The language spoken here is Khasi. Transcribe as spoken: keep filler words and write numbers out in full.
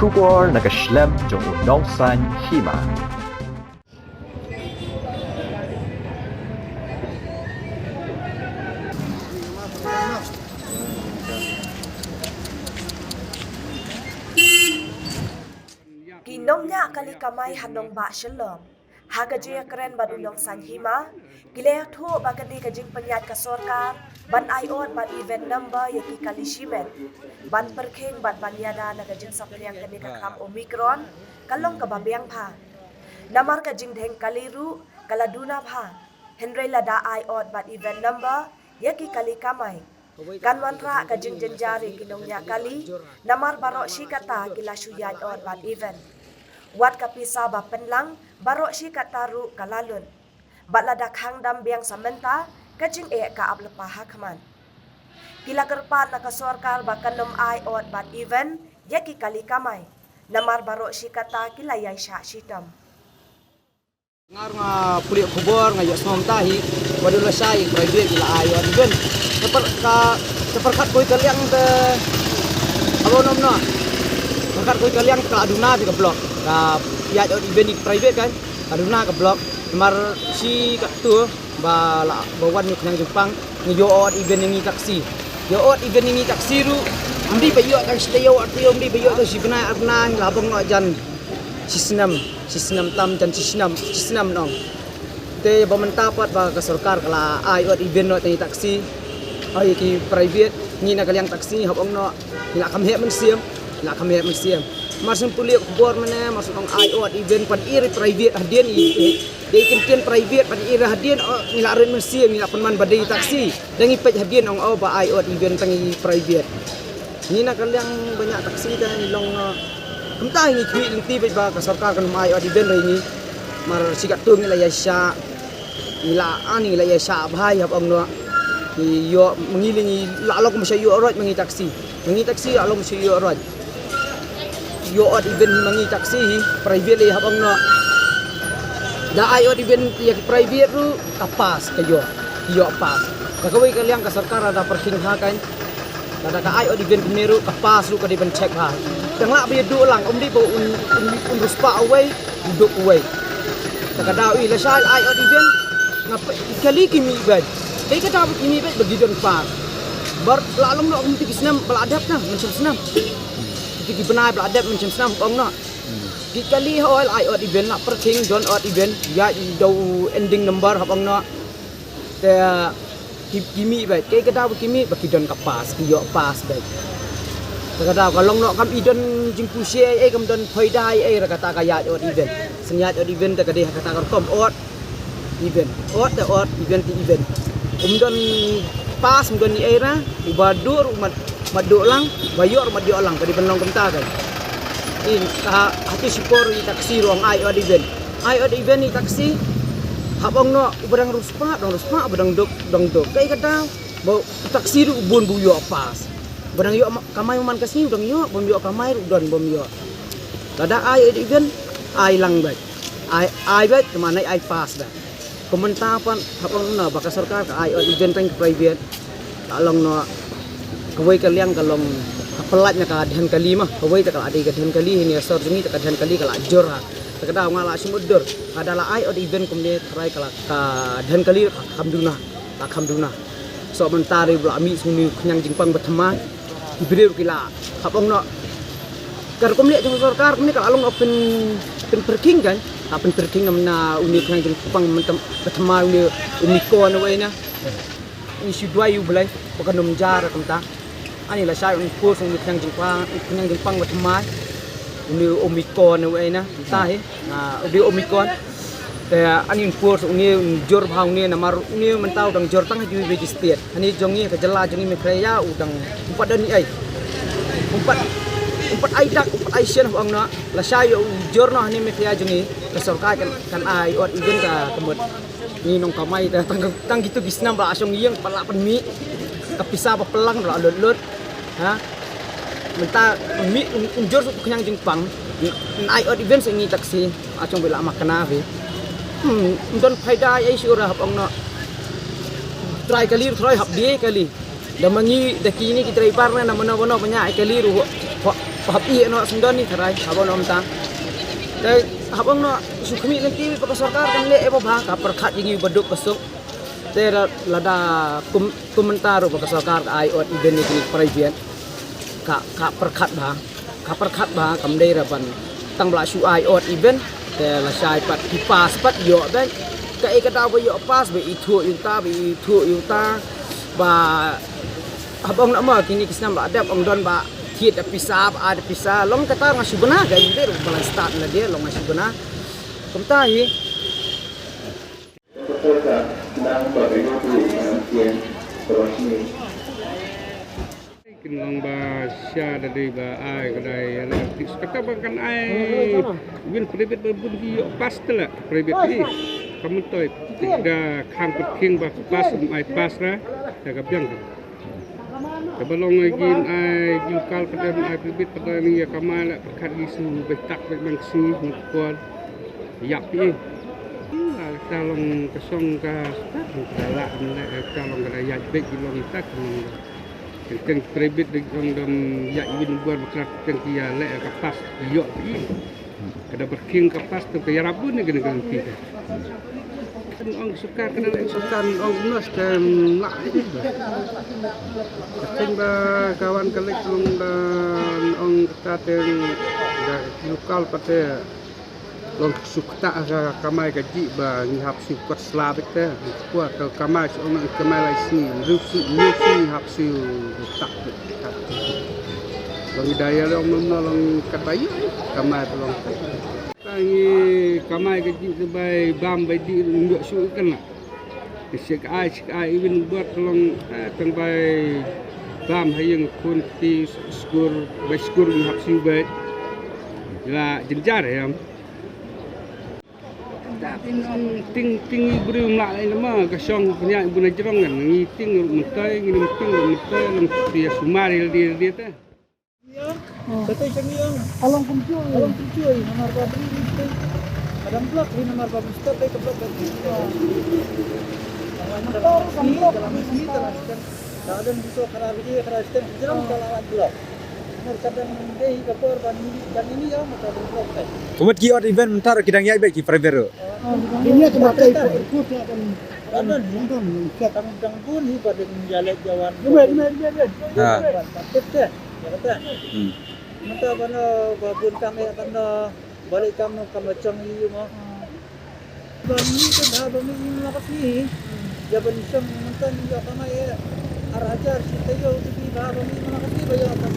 Khubor na ka shlem jong u Nongsaiñ Hima. Ki nongñiah kali kamai ha nongbah Shillong, ha ka jingïakren bad u Nongsaiñ Hima, ki la ïathuh ba kane ka jingpynïaid ka sorkar ban ai ot bad even number ïa ki kali shimet, ban pyrkhing bad ban ïada na ka jingsaphriang kane ka kham Omicron ka long kaba biang bha. Namar ka jingdheng kali ruh ka la duna bha. Hynrei lada ai ot bad even number ïa ki kali kamai, kan wanrah ka jingjynjar ïa ki nongñiah kali, namar baroh shi katta ki la shu ïaid ot bad even. Wat ka pisa ba pynlang, baroh shi katta ruh ka la lut. Bad lada khang dam biang sa mynta, ka jingeh ka ap lypa ha khmat. Ki la kyrpad na ka sorkar ba kan ym ai ot bad even ïa ki kali kamai, namar baroh shi katta ki la ïaishah shitom. Nga ruh nga pule khubor, nga ïohsngew mynta hi, ba dei lashai private ki la ai ot even. Ka par-, ka, ka pyrkhat kawei ka liang te, aba nym noh. Pyrkhat kawei ka liang te ka la duna te ka block. Ka ïaid ot even ïa ki private kan, ka duna ka block. Namar shi katto ba la, ba wan ïa u khñiang jingpang, ngi ïoh ot even ïa ngi taxi. Ïoh ot even ïa ngi taxi ruh, ym dei ba ïoh tang shi taïew ar taïew, ym dei ba ïoh tang shi bnai ar bnai, la bang noh jan shi snem, shi snem tam jan shi snem, shi snem nong. Te ba mynta pat ba ka sorkar ka la ai ot even noh tang ïa taxi. Ai ki private, ngi na ka liang taxi hap ong noh, ngi la kham heh mynsiem, ngi la kham heh mynsiem. Mar shu pule khubor mynne, mar shu ong ai ot even, pan ïa private hadien i, i, dei kyntien private, pan ïa hadien, oh, ngi la rit mynsiem, ngi la pynman ba dei taxi. Dang i peit hadien ong, oh, ba ai ot even tang ïa private. Ngi na ka liang ba ñiah taxi te ngi long, uh, kumta ngi khmih lynti bad ba ka sorkar kan ym ai ot even re ngi. Mar shi katto ngi la ïaishah, ngi la, ani ngi la ïaishah bha hap ong noh. Ngi ïoh ma ngi lei ngi la long kum sha ïoh roj ma ngi taxi. Ma ngi taxi la long kum sha ïoh roj. Ïoh ot even hi ma ngi taxi hi, private lei hap ong noh. Da ai ot even ïa ki private ruh ka pass ka ïoh, ïoh pass. Ka kawei ka liang ka sorkar da pyrkhing ha kan. Lada ka ai ot even kumne ruh ka pass ruh ka dei ban check bha. Tang lah ba ïa duh lang, ym dei ba un, un, un riewspah uwei, u duk uwei. Te ka daw i lashai ai ot even, nga peit kali ki mih beit. Dei ka daw ba ki mih beit ba ki don pass. Bar la long noh kum ki snem ba la dep na mynshem snem. Ki bnai ba la dep mynshem snem ong noh. Ki kali ha oi la ai ot even, la pyrkhing don ot even, ïa i dei ending number hap ong noh. Te ki, ki mih beit, kaei ka daw ba ki mih, ba ki don ka pass, ki ïoh pass beit. Te ka daw ka long noh kam i don jingpynshitom ei ei, kam don phaida ei ei, ra kata ka ïaid ot even. Shen ïaid ot even te ka dei ha kata ka rukom ot even. Ot te ot, even te even. Um don pass, um don ei ei ra, uba duh ruh mad, mad duh lang, uba ïoh ruh mad ïoh lang, ka dei ban long kumta kan. In, ha, ha tu shipor i taxi ruh ong ai ot even. Ai ot even i taxi. Hap ong noh, uba dang riewspah, dang riewspah, uba dang duk, dang duk. Kaei ka daw ba u taxi ruh u bun ba u ïoh pass. Uba dang ïoh ma-, kamai man ka sngi u dang ïoh, bym ïoh kamai ruh u don bym ïoh. Lada ai ot even, ai lang beit. Ai, ai beit, te mynne ai pass da. Kumta pat, hap ong noh, ba ka sorkar ka ai ot even tang ki private. Ka long noh, kawei ka liang ka long, ka pyllait na ka dhon kali ma, kawei te ka la dei ka dhon kali, hynne sor jong ngi te ka dhon kali ka la jur ha. Te ka daw nga la shu mutdur, lada la ai ot even kumne tharai ka la, ka dhon kali ka kham duna, ka kham duna. Soh mynta ruh ba la mih sha une u khñiang jingpang ba thymmai. Ki briew ki la, hap ong noh. Ka rukom leh jong sorkar kumne ka la long pyn, pynpyrkhing kan. Ka pynpyrkhing namar une u khñiang jingpang mynta ba thymmai une u Omicron uwei na. Ngi shu duwai ïa u Blei ba kan ym jia kumta. Ani lashai un pur sha une u khñiang jingpang, khñiang jingpang ba thymmai. Une u Omicron uwei na. Mynta hi. Ah, u dei Omicron. Te ani un pur sha une, un jur bha une namar une mynta u dang jur tang ha kiwei kiwei ki state. Hangne jong ngi ka jylla jong ngi Meghalaya u dang um pat don ei ei. Um pat, um pat ai dak, um pat ai shen hap ong noh. Lashai ïa u jur noh hangne Meghalaya jong ngi. Ka sorkar kan, kan ai ot even ka, ka mut. Ngi nongkamai te tang, tang kito ki snem ba la shong ïing pat la pynmih. Ka pisa ba pynlang ba la lut lut. Ha? Mynta mih un, un jur sha u khñiang jingpang. Yn ai ot even sha ngi taxi. A shong ba la makna phi. Hmm, ym don phaida ei shuh ra hap ong noh. Trai kali, trai hap die kali. Da ma ngi, da kine ki driver ne, na mano mano ba ñiah ai kali ruh. Hap ïeh noh sngewdon ni tharai, hap ong noh mynta. Te hap ong noh shu khmih lynti ba ka sorkar kan leh ïa ba bha, ka pyrkhat ïa ngi ba duk ba suk. Te la, lada kum, kum mynta ruh ba ka sorkar ka ai odd even ïa kine ki private. Ka, ka pyrkhat bha, ka pyrkhat bha, kam dei ra ban tang ba la shu ai odd even. Te lashai pat ki pass pat ïoh beit. Kaei ka daw ba ïoh pass ba ithuh ïa uta, ba ithuh ïa uta. Ba hap ong noh ma kine ki snem ba dep ong don ba thied da pisa, ba ai da pisa. Long kata nga shu bna ka ïa dei ruh ba la start lade, long nga shu bna. Kumta hi. Kin long ba sha da dei ba ai ka dei ïa la tik kata ba kan ai win private ba bun ki ïoh pass te la private ki. Ka myntoi tik da khang pyrkhing ba ka pass, ym ai pass ra da ka biang. Kaba long ïa ki ai ki local pat ai private pat ïa kamai la pyrkhat ki shu beit tak beit mang sngi mut por. Ïap ïa. Ka long ka shong ka start ka la leh ka long ka da ïaid beit ki long ïa tak long. Teng teng private de long dang ïaid win bor ba krat teng ki ïa leh ka pass ïoh ïa. Ka da pyrkhing ka pass tu ka ïarap bun ïa kane ka lynti ka. Kan ong sorkar, kan leh sorkar, ong kumno stem lah. Ka teng ba ka wan ka leit long da ong kata teng da local pat te long shu ktah ka kamai kajih ba ngi hap shu kot sla beit te. Kwa ka kamai shu ong kamai lai sngi, riewshu, riewshu ngi hap shu ktah beit. Long da ïa long mem no long kat ba ïoh kamai ba long. Ka ngi kamai kajih te bai bam bai dih ruh ym ïoh shuh kan la. Te sha ka ai, sha ka ai, even bor ka long, eh, tang bai bam ha ïing khun kti skur, bai skur ngi hap siew beit. La jynjar ïa. Da tin ong ting, ting i briew mlah lai lama, ka shong ka pynïaid bun na jrong kan, ngi ting ruh myntoi, ngi nym ting ruh myntoi, long kti ïa sumar ïa lade lade te. Kata jong ïa. Along Pynjoi. Along Pynjoi, namar ba bri ni tu. Adam block ni namar ba mesti dei ka block ba ni. Dalam sini, dalam sini, dalam sini. Dalam sini, dalam sini. Dalam sini, dalam sini. Dalam sini, dalam sini. Dalam sini, dalam sini. Kumut ki odd even mynta ruh ki dang ïaid beit ki private ruh. Ini tu matai ikut ikut ya kan. Kan dang bun hi ba dang ïaleh jawan. Jumai jumai jumai. Ha. Ba tip te. Ya kata. Hmm. Mynta ba no ba bun kam ya kan no. Ba leh kam no kam la chong hi mo. Ba mi te ba ba mi ni ma ka ni. Ya ba ni chong mynta ni ya kam ya. Ar hajar shi tayo tu ba ba mi ma ka ni ba ya kam.